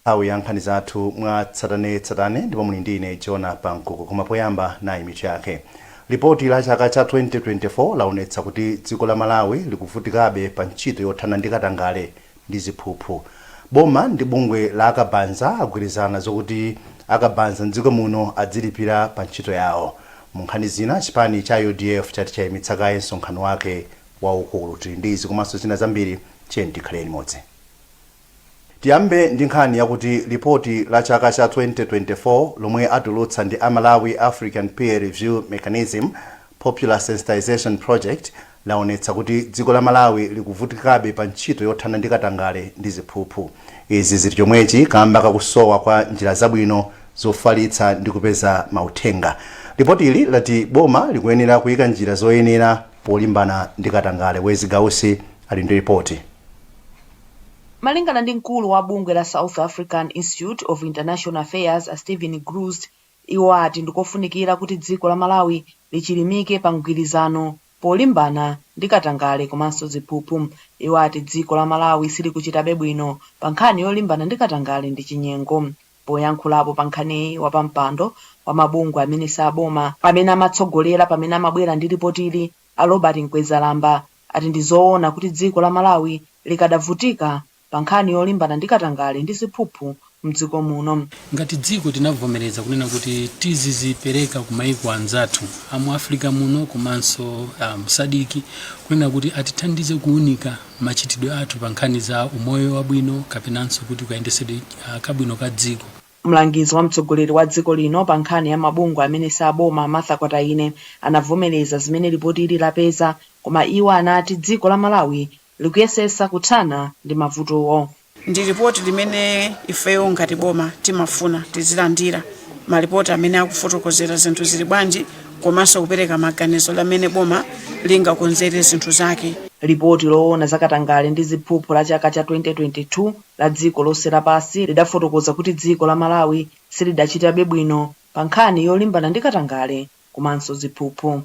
Nthawi ya nkhani zathu mwa tsatanetsatane ndipo muli ndi ine Jona Pankuku. Koma poyamba, nayi mitu yake. Lipoti la chaka cha 2024 laonetsa kuti dziko la Malawi likuvutikabe pa ntchito yothana ndi katangale ndi ziphuphu. Boma ndi bungwe la akabanza agwirizana zokuti akabanza mdziko muno adzilipira pa ntchito yawo. Mu nkhani zina, chipani cha UDF chati chayimitsa kaye msonkhano wake waukulu. Tili ndi izi komanso zina zambiri, tiyeni tikhaleni limodzi. Tiyambe ndi nkhani yakuti lipoti la chaka cha 2024 lomwe atulutsa ndi a Malawi African Peer Review Mechanism Popular Sensitization Project laonetsa kuti dziko la Malawi likuvutikabe pa ntchito yothana ndi katangale ndi ziphuphu. Izi zili chomwechi kamba kakusowa kwa njira zabwino zofalitsa ndi kupeza mauthenga. Lipotili lati boma likuyenera kuyika njira zoyenera polimbana ndi katangale. Wezi Gausi ali ndi ripoti. Malingana ndi mkulu wa bungwe la South African Institute of International Affairs, a Stephen Grootes, iwo ati ndikofunikira kuti dziko la Malawi lichilimike pa mgwirizano polimbana ndi katangale komanso ziphuphu. Iwo ati dziko la Malawi silikuchitabe bwino pa nkhani yolimbana ndi katangale ndi chinyengo. Poyankhulapo pa nkhaniyi, wapampando wa mabungwe amene saboma amene amatsogolera pamene amabwera ndi lipotili, a Robert Mkwezalamba, ati ndi zoona kuti dziko la Malawi likadavutika pa nkhani yolimbana ndi katangale ndi ziphuphu mdziko muno. Ngati dziko tinavomereza kunena kuti tizizipereka ku maiko anzathu amu Africa muno komanso SADC, kunena kuti atithandize kuunika machitidwe athu pa nkhani za umoyo wabwino kapenanso kuti kayendesedwe kabwino ka dziko. Mlangizi wa mtsogoleri wa dziko lino pa nkhani ya mabungwe amene saboma, Martha Kwataine, anavomereza zimene lipotili lapeza, koma iwo anati dziko la Malawi likuyesesa kuthana ndi mavutowo. Ndi ripoti limene ifeyo ngati boma timafuna tizilandira, malipoti amene akufotokozera zinthu zili bwanji komanso kupereka maganizo lamene boma lingakonzere zinthu zake. Lipoti loona za katangale ndi ziphuphu la chaka cha 2022 la dziko lonse lapansi lidafotokoza kuti dziko la Malawi silidachitabe bwino pa nkhani yolimbana ndi katangale komanso ziphuphu.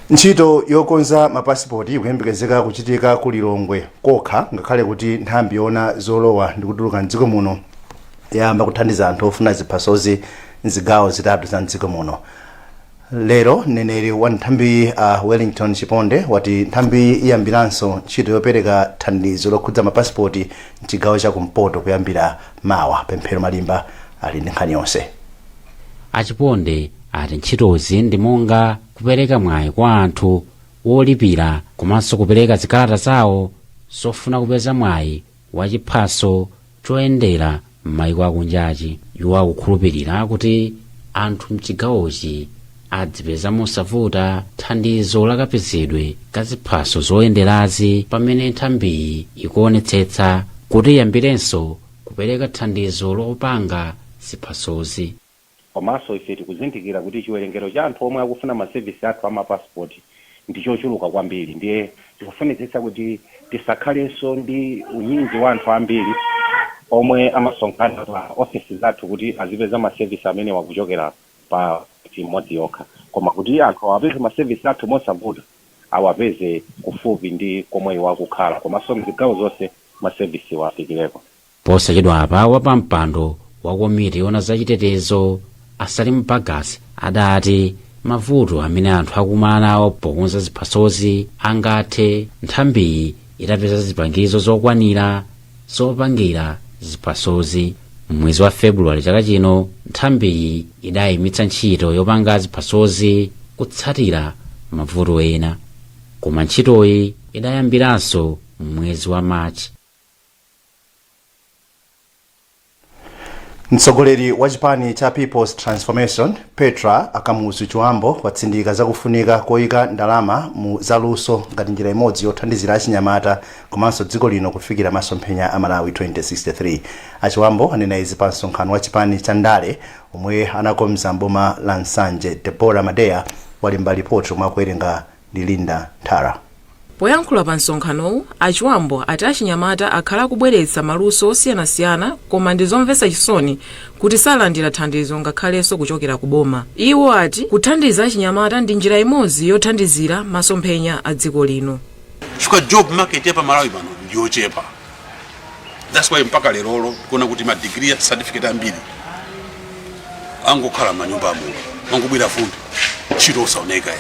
Ntchito yokonza mapasipoti ikuyembekezeka kuchitika ku Lilongwe kokha, ngakhale kuti nthambi yoona zolowa ndi kutuluka mdziko muno yayamba kuthandiza anthu ofuna ziphasozi mzigawo zitatu za mdziko muno. Lero mneneri wa nthambiyi, a Wellington Chiponde, wati nthambiyi iyambiranso ntchito yopereka thandizo lokhudza mapasipoti mchigawo cha kumpoto kuyambira mawa. Pemphero Malimba ali ndi nkhani yonse. A Chiponde ati ntchitozi ndi monga kupereka mwayi kwa anthu wolipira komanso kupereka zikalata zawo zofuna kupeza mwayi wa chiphaso choyendera m'mayiko akunjachi. Iwo akukhulupirira kuti anthu mchigawochi adzipeza mosavuta thandizo lakapezedwe ka ziphaso zoyenderazi pamene nthambiyi ikuonetsetsa kuti iyambirenso kupereka thandizo lopanga ziphasozi. Komanso ife tikuzindikira kuti chiwerengero cha anthu omwe akufuna ma service athu a ma passport ndi chochuluka kwambiri, ndiye tikufunitsitsa kuti tisakhalenso ndi unyinji wa anthu ambiri omwe amasonkhana pa ofesi zathu kuti azipeza ma service amenewa kuchokera pa ofesi imodzi yokha, koma kuti anthu awapeze ma service athu mosavuta, awapeze kufupi ndi komwe iwo akukhala, komanso mzigawo zonse ma service awafikireko. Posachedwapa, wapampando wa komiti yoona zachitetezo, a Salim Bagas, adati mavuto amene anthu akumana nawo pokonza ziphasozi angathe nthambiyi itapeza zipangizo zokwanira zopangira ziphasozi. Mwezi wa Februwale chaka chino, nthambiyi idayimitsa ntchito yopanga ziphasozi kutsatira mavuto ena, koma ntchitoyi idayambiranso mwezi wa March. Mtsogoleri wa chipani cha People's Transformation, Petra, a Kamuzu Chibambo, watsindika zakufunika koyika ndalama mu zaluso ngati njira imodzi yothandizira achinyamata komanso dziko lino kufikira masomphenya a Malawi 2063. A Chibambo anena izi pa msonkhano wa chipani cha ndale omwe anakonza mboma la Nsanje. Deborah Madeya walemba ripoti lomwe akuwerenga ndi Linda Nthara. Poyankhula pa msonkhanowu, a Chibambo ati achinyamata akhala akubweretsa maluso osiyanasiyana, koma ndi zomvetsa chisoni kuti salandira thandizo ngakhalenso kuchokera ku boma. Iwo ati kuthandiza achinyamata ndi njira imodzi yothandizira masomphenya a dziko lino. Chifukwa job market ya pa Malawi pano ndi Ndiyochepa. That's why mpaka lerolo tikuona kuti ma degree certificate ambiri angokhala manyumba amuno, angobwera fumbi, ntchito osaoneka ya.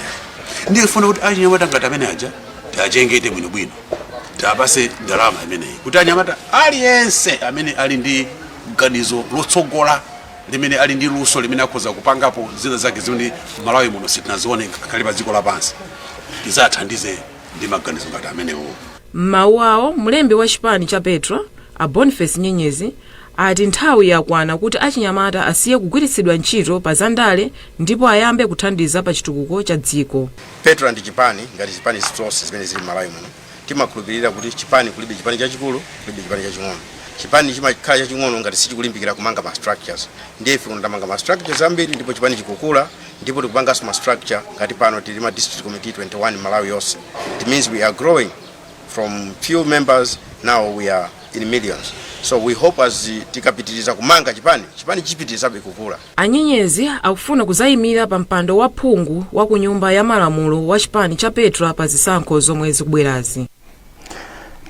Ndiye funa kuti achinyamata ngati amene aja tiachengete bwinobwino, tiapase ndalama imeneyi kuti anyamata aliyense amene ali ndi ganizo lotsogola, limene ali ndi luso limene akhoza kupangapo zina zake zimene Malawi muno sitinazione ngakhale pa dziko lapansi, tizathandize ndi maganizo ngati amenewo. M'mawu awo, mlembi wa chipani cha Petra, a Boniface Nyenyezi, ati nthawi yakwana kuti achinyamata asiye kugwiritsidwa ntchito pa zandale ndipo ayambe kuthandiza pa chitukuko cha dziko. Petra ndi chipani ngati chipani zonse zimene zili m'Malawi muno. Timakhulupirira kuti chipani, kulibe chipani chachikulu, kulibe chipani chaching'ono. Chipani chimakhala chaching'ono ngati sichikulimbikira kumanga ma structures. Ndiye ife kuno tamanga ma structures ambiri ndipo chipani chikukula, ndipo tikupanganso ma structure. Ngati pano tili ma district committee 21 Malawi yonse. It means we are growing from few members, now we are in millions. So we hope as tikapitiriza kumanga chipani, chipani chipitirizabe kukula. Anyenyezi akufuna kuzayimira pa mpando wa phungu wa ku Nyumba ya Malamulo wa chipani cha Petra pa zisankho zomwe zikubwerazi.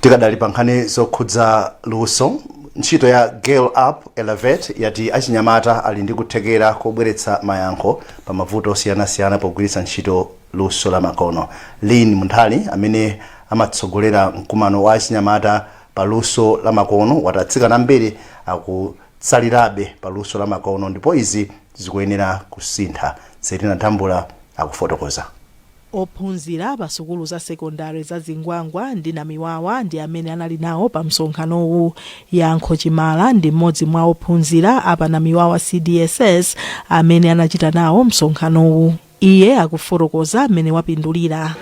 Tikadali pa nkhani zokhudza luso, ntchito ya Girl Up Elevate yati achinyamata ali ndi kuthekera kobweretsa mayankho pa mavuto osiyanasiyana pogwiritsa ntchito luso la makono. Lin Munthali, amene amatsogolera mkumano wa achinyamata pa luso la makono, wati atsikana ambiri akutsalirabe pa luso la makono ndipo izi zikuyenera kusintha. Selina Ntambula akufotokoza. Ophunzira pa sukulu za sekondari za Zingwangwa ndi Namiwawa ndi amene anali nawo pa msonkhanowu. Yankho Chimala ndi mmodzi mwa ophunzira apa Namiwawa CDSS amene anachita nawo msonkhanowu. Iye akufotokoza mmene wapindulira.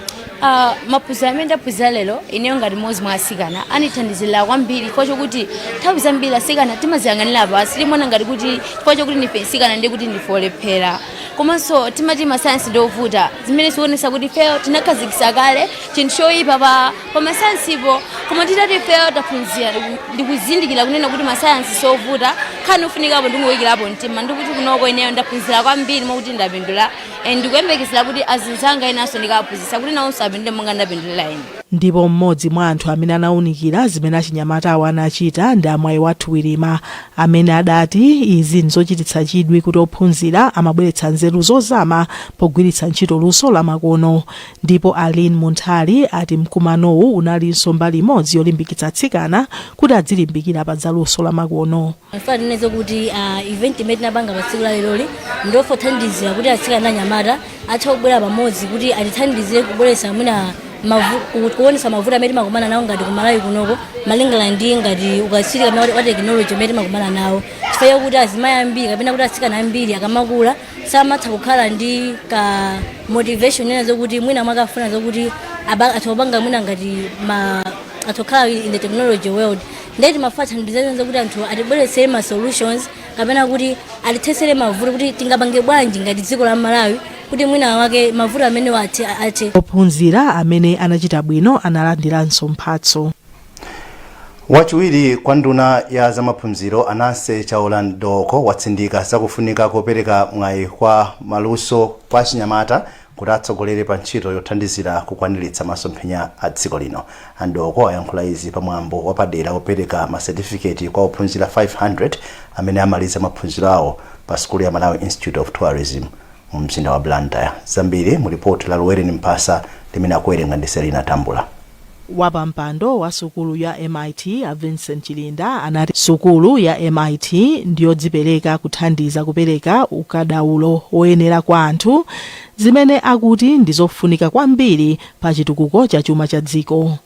Maphunziro amene ndaphunzira lero ineyo ngati mmodzi mwa asikana andithandizira kwambiri, chifukwa chokuti nthawi zambiri asikana timaziyang'anira pasi, timaona ngati kuti chifukwa chokuti ndife msikana ndiye kuti ndife olephera. Komanso timati masayansi ndiovuta, zimene zikuonesa kuti ifeyo tinakhazikitsa kale chinthu choyipa pa masayansipo. Koma titati ifeyo taphunzira ndikuzindikira kunena kuti masayansi sovuta, nkhani ufunikapo ndingoyikirapo mtima, ndikuti kunoko ineyo ndaphunzira kwambiri mwakuti ndapindula, and ndikuyembekezera kuti azinzanga enanso ndikawaphunzitsa kuti nawonso apindule monga ndapindulira ine. Ndipo mmodzi mwa anthu amene anawunikira zimene achinyamatawo anachita ndi amayi wathu Wirima, amene adati izi ndizochititsa chidwi kuti ophunzira amabweretsa nzeru zozama pogwiritsa ntchito luso lamakono. Ndipo Aline Munthali ati mkumanowu unalinso mbali imodzi yolimbikitsa atsikana kuti adzilimbikira pa zaluso lamakono. Mfana tinene kuti event imene tinapanga pa tsiku la leroli ndofothandizira kuti atsikana anyamata athe kubwera pamodzi kuti atithandizire kubweretsa mwina kuonesa mavuto amene timakumana nawo ngati kumalawi kunoko, malingana ndi ngati ukatswiri kapena wa technology amene timakumana nawo, chifukwa chakuti azimayi ambiri kapena kuti atsikana ambiri akamakula samatha kukhala ndi ka motivation ena zokuti mwina mwakafuna zokuti atha kupanga mwina ngati ma atha kukhala in the technology world. Ndiye timafuna thandizana zokuti anthu atibweretsere ma solutions kapena kuti atithesere mavuto kuti tingapange bwanji ngati dziko la Malawi kuti mwina wake mavuto amene athe athe. Ophunzira amene anachita bwino analandiranso mphatso. Wachiwiri kwa nduna ya zamaphunziro, Ananse Chaola Mdooko, watsindika zakufunika kopereka mwayi kwa maluso kwa achinyamata kuti atsogolere pa ntchito yothandizira kukwaniritsa masomphenya a dziko lino. Andoko ayankhula izi pamwambo wapadera wopereka masetifiketi kwa ophunzira 500 amene amaliza maphunziro awo pa sukulu ya Malawi Institute of Tourism mu mzinda wa Blantyre. Zambiri mu ripoti la Luwereni Mphasa limene akuwerenga ndi Selina Tambula. Wapampando wa sukulu ya MIT, a Vincent Chilinda, anati sukulu ya MIT ndiyodzipereka kuthandiza kupereka ukadaulo woyenera kwa anthu, zimene akuti ndizofunika kwambiri pa chitukuko cha chuma cha dziko.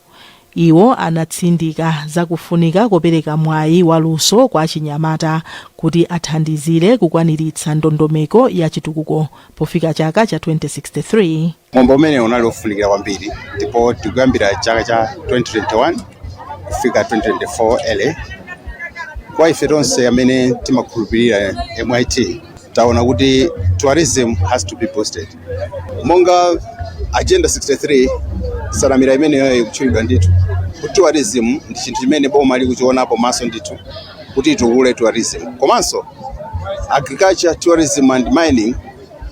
Iwo anatsindika zakufunika kopereka mwayi waluso kwa achinyamata kuti athandizire kukwaniritsa ndondomeko ya chitukuko pofika chaka cha 2063. Mwambo umene unali ofunikira kwambiri, ndipo tikuyambira chaka cha 2021 kufika 2024 ele, kwa ife tonse amene timakhulupirira MIT taona kuti tourism has to be boosted monga Agenda 63. Nsanamira imeneyo ikutchulidwa ndithu kuti tourism ndi chinthu chimene boma likuchionapo maso ndithu kuti itukule tourism. Komanso agriculture, tourism and mining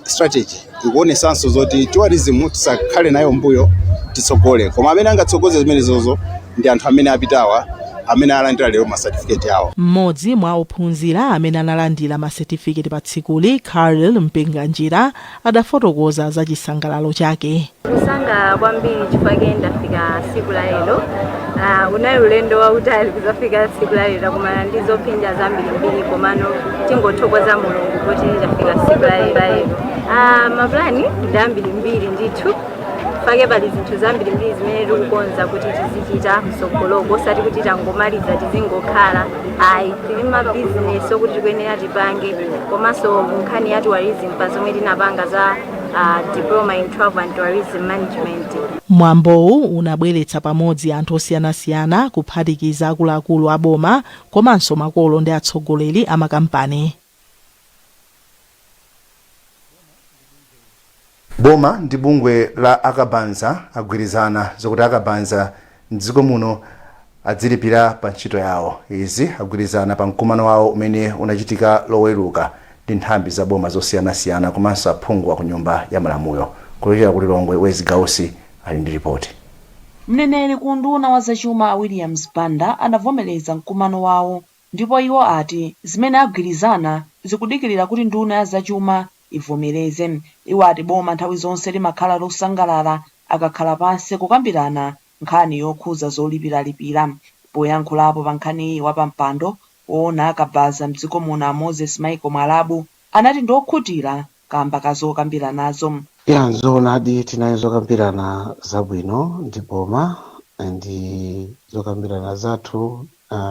strategy ikuonesanso zoti tourism tisakhale nayo mbuyo, titsogole. Koma amene angatsogoze zimenezozo Ndi anthu amene apitawa amene alandira lero masatifiketi awo. Mmodzi mwa ophunzira amene analandira masetifiketi pa tsikuli, Carl Mpinganjira, adafotokoza za chisangalalo chake. Kusangalala kwambiri chifukwa ndafika tsiku la lero. Unali ulendo wautali kuzafika tsiku la lero, takumana ndi zophinja zambirimbiri, komano tingothokoza Mulungu kuti tafika tsiku la lero. Mapulani ndi ambirimbiri ndithu, pake pali zinthu zambirimbiri zimene tikukonza kuti tizichita mtsogoloko, osati kuti tangomaliza tizingokhala, ayi. Tili mabizinesi okuti tikuyenera tipange, komanso nkhani ya tourism pa zomwe tinapanga za diploma in travel and tourism management. Mwambowu unabweretsa pamodzi anthu osiyanasiyana, kuphatikiza akuluakulu a boma komanso makolo ndi atsogoleri a makampani. Boma ndi bungwe la akabanza agwirizana zokuti akabanza mdziko muno adzilipira pa ntchito yawo. Izi agwirizana pa mkumano wawo umene unachitika Loweruka ndi nthambi za boma zosiyanasiyana komanso aphungu aku Nyumba ya Malamulo. Kuchokera ku Lilongwe, Wezi Gausi ali ndi ripoti. Mneneri ku unduna wa zachuma a Williams Banda anavomereza mkumano wawo, ndipo iwo ati zimene agwirizana zikudikilira kuti nduna ya zachuma ivomereze. Iwo ati boma nthawi zonse limakhala losangalala akakhala pansi kukambirana nkhani yokhuza zolipiralipira. Poyankhulapo pa nkhaniyi, wapampando woona akabaza mdziko muno a Moses Michael Mwalabu anati ndiokhutira kamba ka zokambiranazo. Ya, nzoonadi, tinali zokambirana zabwino ndi boma. Ndi zokambirana zathu,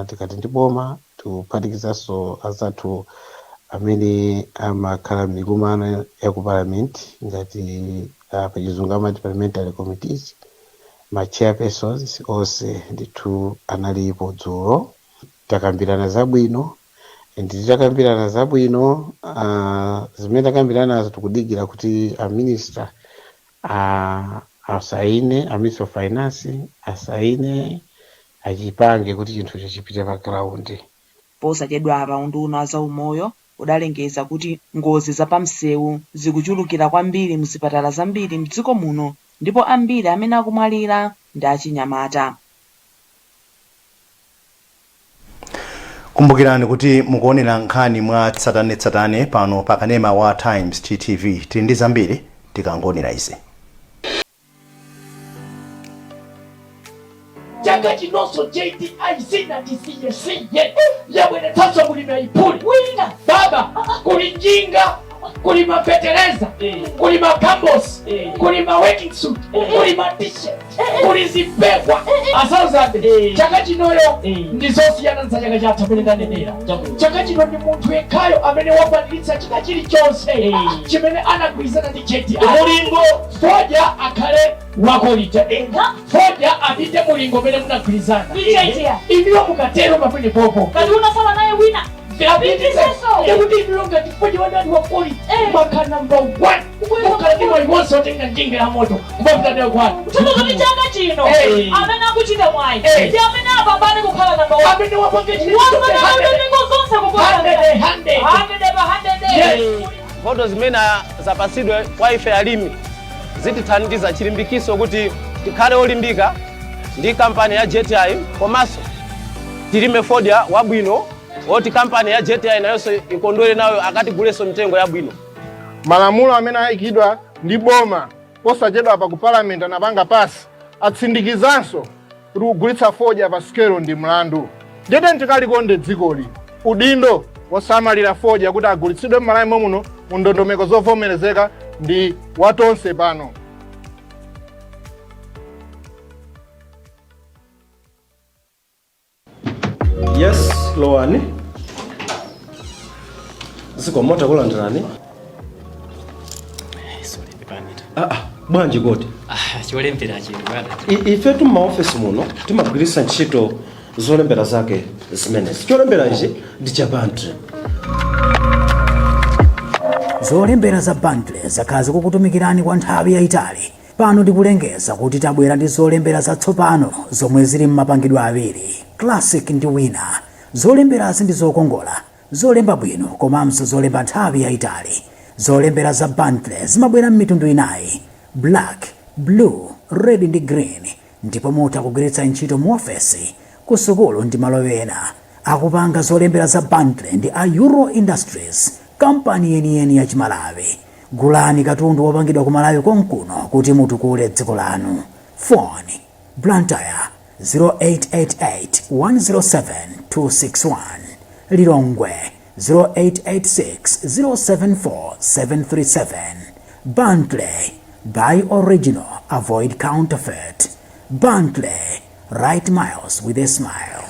tikati ndi boma tikuphatikizanso azathu amene amakhala m'mikumano ya ku parliament, ngati pachizungu amati parliamentary committees, ma chairpersons onse ndithu analipo dzulo. Takambirana zabwino, ndi titakambirana zabwino, zimene takambiranazo tikudikira kuti a minister asaine, a Minister of Finance asaine, achipange kuti chinthucho chipite pa ground. Posachedwapa unduna wa zaumoyo udalengeza kuti ngozi zapamsewu zikuchulukira kwambiri mzipatala zambiri mdziko muno, ndipo ambiri amene akumwalira ndi achinyamata. Kumbukirani kuti mukuonera nkhani mwa tsatanetsatane pano pa kanema wa Times TTV. Tili ndi zambiri tikangoonera izi. Chaka chinonso JTI sinatisiye siye, yabweretsanso mulimi ayipuli wina baba. Kuli njinga, kuli mafetereza, kuli makambosi, kuli ma working suit, kuli ma t-shirt, kuli zipekwa asauzande. Chaka chinoyo ndi zosiyana za chaka chatha amene ndanenera. Chaka chino ndi munthu yekhayo amene wakwaniritsa china chilichonse chimene anagwirizana ndi JTI. Mulingo fodya akhale wa quality, fodya apite mulingo umene munagwirizana inuyo. Mukatero pamene popo Kati unasala naye wina. Ndikuti inuyo ngati fodya wadali wa quality, makhala number one, mukhala ndi mwayi wonse otenga njinga ya moto kumapita nayo kwanu. Tsono kuti chaka chino amene akuchita mwayi ndi amene apambane kukhala namba 1. Amene wapange chinthu Wapanga ndondomeko zonse kuposa 100, 100. 100 pa 100. Yes. Mphoto zimene zapatsidwe kwa ife alimi zitithandiza chilimbikiso kuti tikhale olimbika ndi kampani ya JTI, komanso tilime fodya wabwino woti kampani ya JTI nayonso ikondwere nayo akatigulenso mitengo yabwino. Malamulo amene ayikidwa ndi boma posachedwa pa ku parliament anapanga pass atsindikizanso kuti kugulitsa fodya pa sikelo ndi mlandu. Ndiyete tikalikonde dzikoli. Udindo wosamalira fodya kuti agulitsidwe m'Malawi muno mu ndondomeko zovomerezeka ndi watonse pano. Yes, lowani. Zikomo, takulandirani. Ah, ah, bwanji kodi? Ah, cholembera chino bwana. Ifetu m'maofesi muno timagwiritsa ntchito zolembera zake zimenezi. Cholembera ichi ndi cha Bentley. Zolembera za Bentley zakhala zikukutumikirani kwa nthawi yayitali. Pano tikulengeza kuti tabwera ndi zolembera zatsopano zomwe zili m'mapangidwe awiri, Classic ndi Winner. Zolemberazi ndi zokongola, zolemba bwino komanso zolemba nthawi yayitali. Zolembera za Bentley zimabwera m'mitundu inayi, black, blue, red ndi green. Ndipo mutha kugwiritsa ntchito mu ofesi, ku sukulu ndi malo ena. Akupanga zolembera za Bentley ndi a Euro Industries, kampani yeniyeni ya Chimalawi. Gulani katundu wopangidwa ku Malawi konkuno kuti mutukule dziko lanu. Phone: Blantyre 0888 107 261, Lilongwe 0886 074 737. Bentley, buy original, avoid counterfeit. Bentley, write miles with a smile.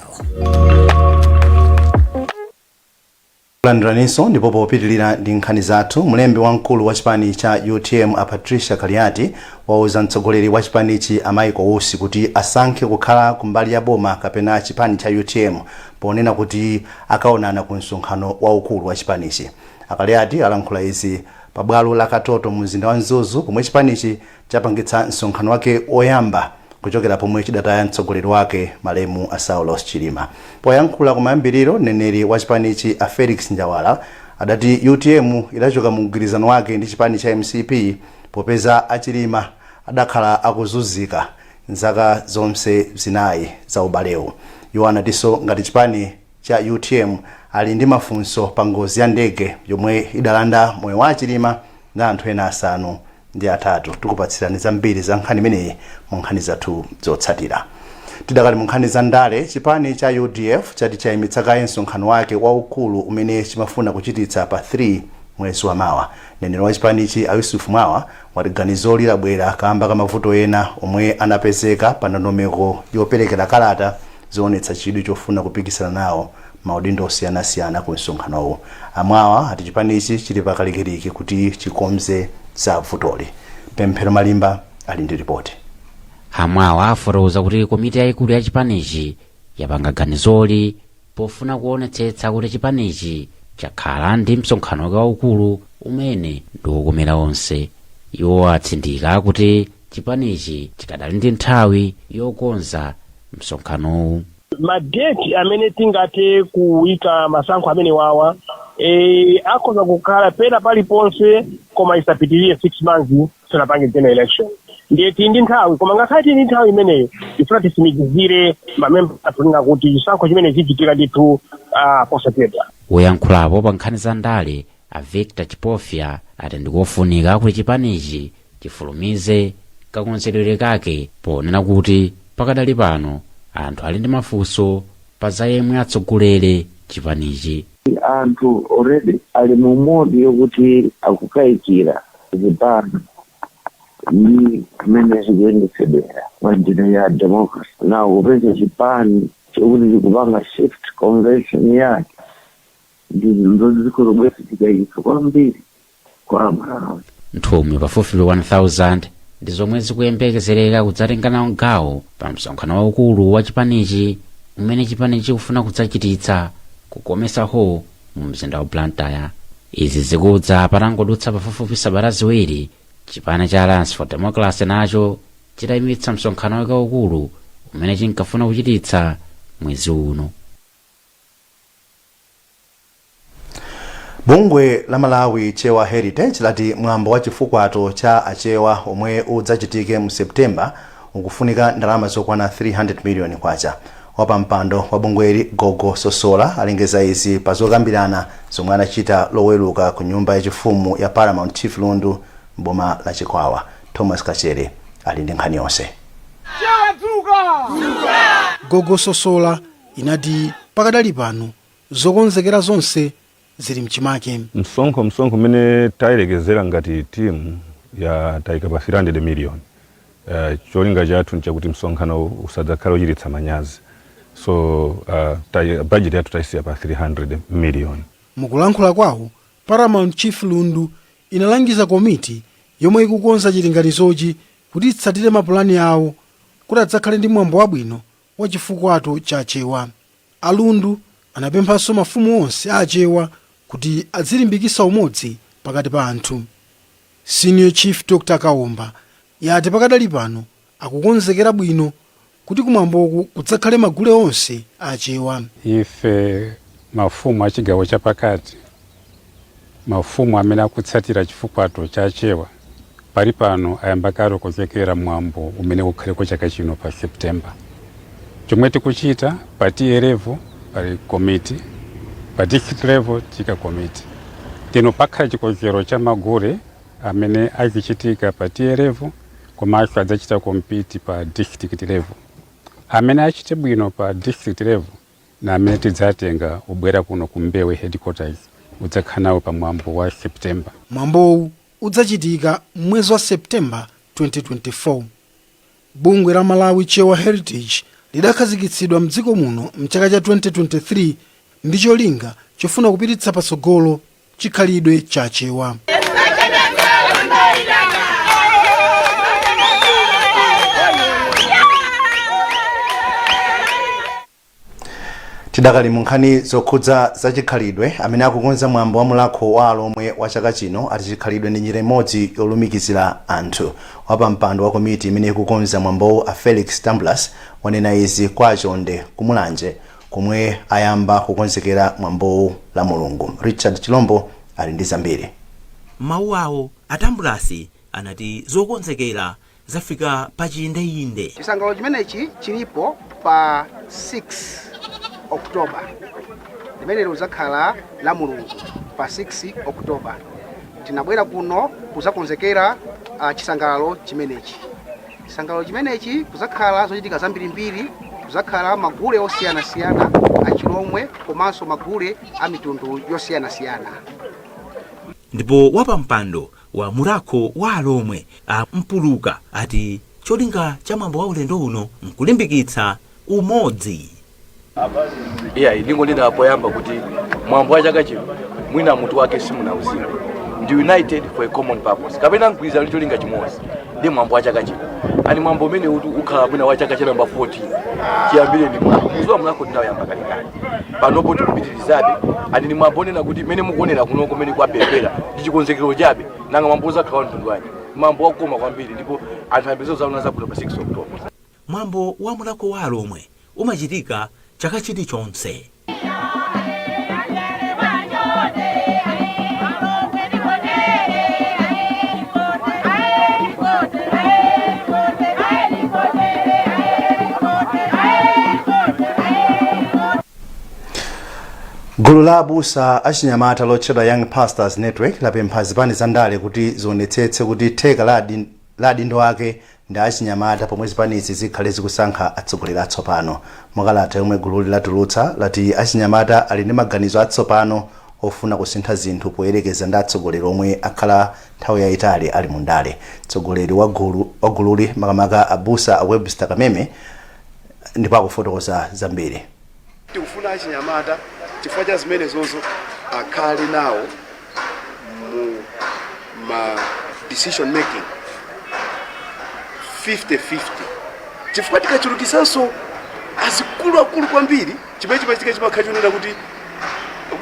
Kulandiraninso. Ndipo popitilira ndi nkhani zathu, mlembi wamkulu wa chipani cha UTM a Patricia Kaliati wauza mtsogoleri wa chipanichi a Michael Usi kuti asankhe kukhala kumbali ya boma kapena chipani cha UTM, ponena kuti akaonana ku msonkhano waukulu wa chipanichi. A Kaliati alankhula izi pa bwalo la Katoto mu mzinda wa Mzuzu, pomwe chipanichi chapangitsa msonkhano wake woyamba kuchokera pomwe chidataya mtsogoleri wake malemu a Saulos Chilima. Poyankhula kumayambiriro, mneneri wa chipanichi a Felix Njawala adati UTM idachoka mu mgwirizano wake ndi chipani cha MCP popeza a Chilima adakhala akuzunzika nzaka zonse zinayi za ubalewu. Iwo anatinso ngati chipani cha UTM ali ndi mafunso pa ngozi ya ndege yomwe idalanda moyo wa a Chilima ndi anthu ena 8. Tikupatsirani zambiri za nkhani imeneyi mu nkhani zathu zotsatira. Tidakali mu nkhani za ndale, chipani cha UDF chati chayimitsa kaye msonkhano wake waukulu umene chimafuna kuchititsa pa 3 mwezi wa mawa. Mneneri wa chipanichi a Yusuf Mwawa wati ganizoli labwera kamba ka mavuto ena omwe anapezeka pa ndondomeko yoperekera kalata zoonetsa chidwi chofuna kupikisana nawo maudindo osiyanasiyana ku msonkhanowu. A Mwawa ati chipanichi chili pakalikiliki kuti chikonze za vutoli. Pemphero Malimba ali ndi ripoti. A Mwawa afotokoza kuti komiti yayikulu ya chipanichi yapanga ganizoli pofuna kuonetsetsa kuti chipanichi chakhala ndi msonkhano wake waukulu umene ndi wokomera onse. Iwo atsindika kuti chipanichi chikadali ndi nthawi yokonza msonkhanowu. Madeti amene tingathe kuyika masankho amene wawa akhoza kukhala pena paliponse, koma isapitirire 6 months tisanapange general election. Ndiye tili ndi nthawi, koma ngakhale tili ndi nthawi imeneyo, tifuna tisimikizire mamemba athu linga kuti chisankho chimene chichitika ndithu posachedwa. Woyankhulapo pa nkhani za ndale a Victor Chipofya ati ndikofunika kuti chipanichi chifulumize kakonzedwe kake, ponena kuti pakadali pano anthu ali ndi mafunso pa za yemwe atsogolere chipanichi. Anthu already ali mu mode yokuti akukayikira zipani ndi mmene zikuyendetsedwera mwa njira ya democracy. Now kupeza chipani chokuti chikupanga shift convention yake ndi zikhoza kubweretsa chikayiko kwambiri kwa Amalawi. Nthumwi pafupifupi 1000 ndi zomwe zikuyembekezereka kudzatenga nawo gawo pa msonkhano waukulu wa chipanichi umene chipanichi chikufuna kudzachititsa ku Comesa Hall mu mzinda wa Blantyre. Izi zikudza patangodutsa pafupifupi sabata 2 chipani cha Alliance for Democracy nacho chitayimitsa msonkhano wake waukulu umene chinkafuna kuchititsa mwezi uno. Bungwe la Malawi Chewa Heritage lati mwambo wa chifukwato cha Achewa omwe udzachitike mu September ukufunika ndalama zokwana 300 million kwacha. Wapampando wa bungweli Gogo Sosola alengeza izi pa zokambirana zomwe anachita loweruka ku nyumba yachifumu ya Paramount Chief Lundu m'boma la Chikwawa. Thomas Kachere ali ndi nkhani yonse. Gogo Sosola inati pakadali pano zokonzekera zonse zili mchimake. Msonkho umene tayerekezera ngati timu ya tayika pa 300 million. Cholinga chathu nchakuti msonkhano usadzakhale ochititsa manyazi, so budget yathu tayisiya pa 300 million. Mukulankhula kwawo, Paramount Chief Lundu inalangiza komiti yomwe ikukonza chilinganizochi kuti itsatire mapulani awo kuti adzakhale ndi mwambo wabwino wa chifukwato cha Achewa. A Lundu anapemphanso mafumu onse a Achewa kuti adzilimbikitsa umodzi pakati pa anthu. Senior Chief Dr Kaomba yati pakadali pano akukonzekera bwino kuti kumwamboku kudzakhale magule onse a Achewa. Ife mafumu a chigawo chapakati, mafumu amene akutsatira chifukwato cha Achewa, Pali pano ayamba kale kukonzekera mwambo umene ukhaleko chaka chino pa September. Chomwe tikuchita pa TA level pali komiti, pa district level tika komiti. Tino pakhala chikonzero cha magule amene azichitika pa TA level komanso adzachita compete pa district level. Amene achite bwino pa district level na amene tidzatenga ubwera kuno ku Mbewe headquarters udzakhala nawo pa mwambo wa September. Mwambowu udzachitika mwezi wa September 2024. Bungwe la Malawi Chewa Heritage lidakhazikitsidwa mdziko muno mchaka cha 2023 ndi cholinga chofuna kupititsa patsogolo chikhalidwe cha Chewa. Tidakali mu nkhani zokhudza zachikhalidwe, amene akukonza mwambo wa Mulhakho wa Alomwe wa chaka chino ati chikhalidwe ndi njira imodzi yolumikizira anthu. Wapampando wa komiti imene ikukonza mwambowu a Felix Tambulasi wanena izi kwa Chonde ku Mulanje komwe ayamba kukonzekera mwambowu la Mulungu. Richard Chilombo ali ndi zambiri. M'mawu awo, a Tambulasi anati zokonzekera zafika pa chiyindeinde. Chisangalalo chimenechi chilipo pa 6 October. Limeneli lidzakhala la Mulungu pa 6 October. Tinabwera kuno kuzakonzekera chisangalalo chimenechi. Chisangalalo chimenechi kuzakhala zochitika zambirimbiri, kuzakhala magule osiyanasiyana a Chilomwe komanso magule a mitundu yosiyanasiyana. Ndipo wapampando wa Mulhakho wa Alomwe a Mpuluka ati cholinga cha mwambo wa ulendo uno nkulimbikitsa umodzi. Iya, ndingonena poyamba kuti mwambo wa chaka chino mwina mutu wake simunauziwe, ndi United for a Common Purpose kapena mgwirizano ndi cholinga chimodzi. Ndi mwambo wa chaka chino ani mwambo umene uti ukhala mwina wa chaka cha namba 14 chiyambire ndi mwambo muzuwa Mulhakho tinawuyamba kalekale, panopo tikupitirizabe. Ani ni mwambo onena kuti mmene mukuonera kuno kumene kwapepera ndi chikonzekero chabe. Nanga mwambo uzakhala wa mtundu wanji? Mwambo wakoma kwambiri ndipo anthu ayembekezere zaona zabwino pa 6 October. Mwambo wa Mulhakho wa Alomwe umachitika chaka chilichonse. Gulu la abusa achinyamata lotchedwa Young Pastors Network lapempha zipani za ndale kuti zionetsetse kuti theka la adindo ake ndi achinyamata pomwe zipanizi zikhale zikusankha atsogoleri atsopano. Mukalata yomwe gululi latulutsa lati achinyamata ali ndi maganizo atsopano ofuna kusintha zinthu poyerekeza ndi atsogoleri omwe akhala nthawi yayitali ali mu ndale. Mtsogoleri wa gululi makamaka abusa a Webster Kameme ndipo akufotokoza zambiri. Tikufuna achinyamata chifukwa cha zimenezozo akhale nawo mu ma decision making 50-50, chifukwa tikachulukisanso azikuluakulu kwambiri, chimene chimachitika chimakhala chonena kuti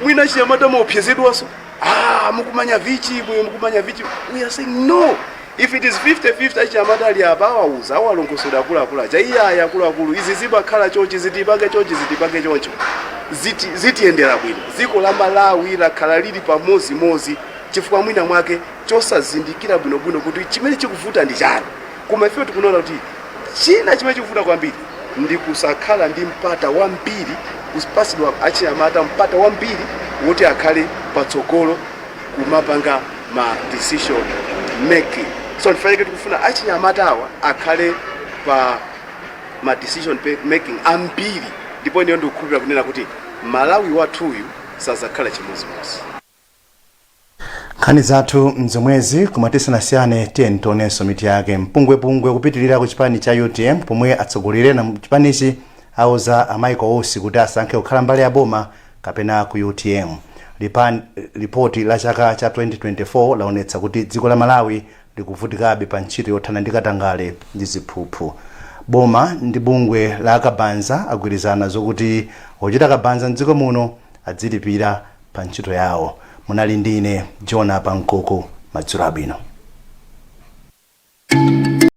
mwina achinyamata maopsezedwanso, ah, mukumanya vichi mwe mukumanya vichi. We are saying no, if it is 50-50, achinyamata ali apa awauza, awalongosola akuluakulu aja, iyaya akuluakulu, izi zimakhala chonchi, zitipange chonchi, zitipange choncho, zitiyendera bwino. Dziko la Malawi lakhala lili pamodzimodzi chifukwa mwina mwake chosazindikira bwinobwino kuti chimene chikuvuta ndi chani. Koma ife tikuona kuti china chimene chikuvuta kwambiri ndi kusakhala ndi mpata wambiri, kupasidwa achinyamata mpata wambiri woti akhale patsogolo kumapanga ma decision making. So ndifanike tikufuna achinyamata awa akhale pa ma decision making ambiri, ndipo ineyo ndikukhulupirira kunena kuti Malawi wathuyu sazakhala chimodzimodzi. Nkhani zathu mzomwezi, koma tisanasiyane tiyeni tionenso mitu yake. Mpungwepungwe kupitirira ku chipani cha UTM pomwe atsogoleri ena mu chipanichi auza a Michael Usi kuti asankhe kukhala mbali ya boma kapena ku UTM. Lipoti la chaka cha 2024 laonetsa kuti dziko la Malawi likuvutikabe pa ntchito yothana ndi katangale ndi ziphuphu. Boma ndi bungwe la kabanza agwirizana zokuti ochita kabanza mdziko muno adzilipira pa ntchito yawo. Munali ndi ine Jona Pankuku, madzulo abwino.